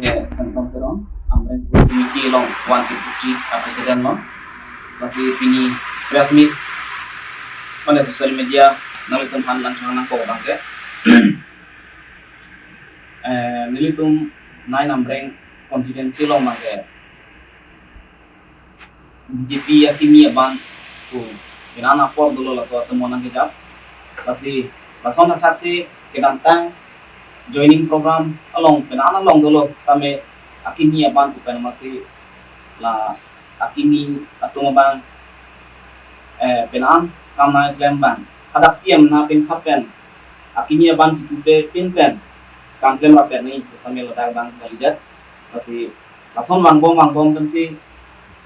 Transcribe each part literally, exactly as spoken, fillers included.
Samson Teron, Amreng Committee along one fifty-three a president lo. Lasi pini press meet pada social media nanglitum aphan nangchongnang ko abang ke. Eh, nelitum nine Amreng constituency along abang ke B J P akimi aban pu penang apor dolo, laso atum nangkejap. Lasi lason athak si kedamtang joining program along penang along dolo same akimi aban pu pen masi la akimi atum abang, eh, penang kam nangklem abang. Hadak C M nangpinkhap pen akimi aban chipupe pin pen kam klem rapet nangji pu same ladak abang kalidet. Lasi lason vangbom vangbom pensi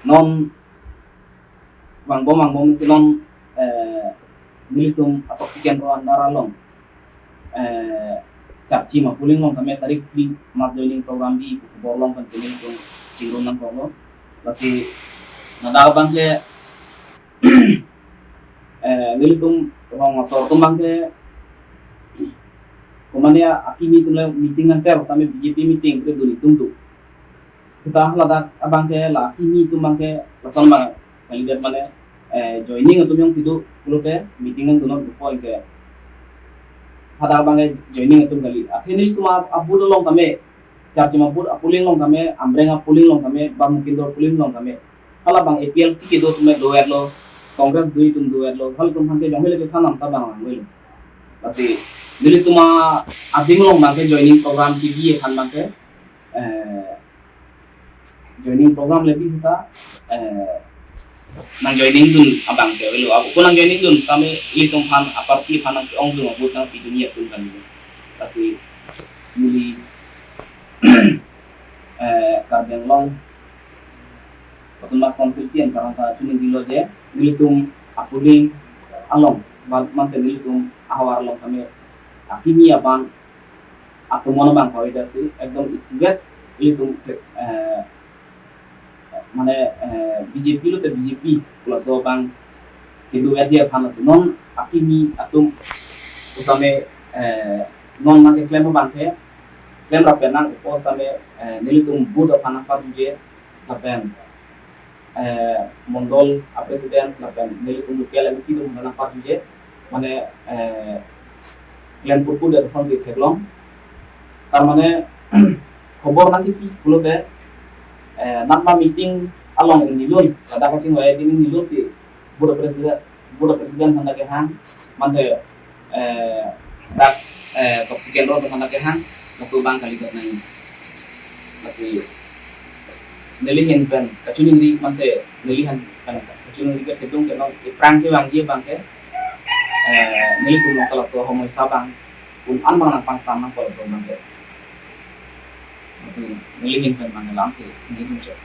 non vangbom vangbom pensi non, eh, nelitum asok tiken ro andar along, eh, charchi ma polling along tame tarik phli mass joining program bi pu khobor along pensi nelitum chingrum nangkoklo. Lasi ladak abang ke, eh, nelitum rong asor atum abang ke komatne akimi atum le meeting nangter tame B J P meeting kedun atum do. Seta ladak abang ke la akimi atum abang ke lason abang kalidet mane, eh, joining atum jongsi do pulote meeting nangdun nangpo ke. Hadak abang ke joining atum kali. Athe nelitum a-, a-booth along tame, charchi ma booth a-polling along tame, Amreng a-polling along tame, ba Mukintor polling along tame, hala abang A P H L C kedo atum do-etlo, Congress do atum do-etlo, halatum aphan ke jong hele ke thanam ta abang lang welo. Lasi nelitum a-, adim along abang ke joining program kebi aphan abang ke, eh, joining program le bi seta, eh, nangjoining dun abang si avelo. Ako nangjoining dun same ilitum aphan, a-party aphan nangke-ong dun a-booth nangpidun atum kan. Lasi neli, eh, Karbi Anglong Autonomous Council C M sir aphan ta chiningrilo je nelitum a-polling along, ba mate nelitum ahavar along tame akimi aban atum mono abang koi dasi ekdom isivet ilitum, eh, mane, eh, B J P lote B J P pu laso abang kedo adia aphan lasi non akimi atum pu same, eh, non nangkeklem abang ke klem rapet nangpo same, eh, nelitum booth aphan nangpar duje lapen, eh, mondol a-president lapen nelitum local M A C atum nangpar duje, mane, eh, klem putput de sonsi theklong. Tar mane khobor nangkepi pulote, eh, nangma meeting along inglun, ladak kachingvai adim inglun si booth a-president, booth a-president aphan ta kehang, mate, eh, dak, eh, sok tiken ro aphan ta kehang, laso abang kalidet nangji. Lasi neli ahin pen kachiningri mate neli ahin pen kachiningri ke kedung ke non iphrang kevangji abang ke, eh, nelitum along ta laso ahomoi sa abang un-an abang nangpangsam nangpo laso abang ke. Lasi neli ahin pen abang ke lamsi nelitum chok.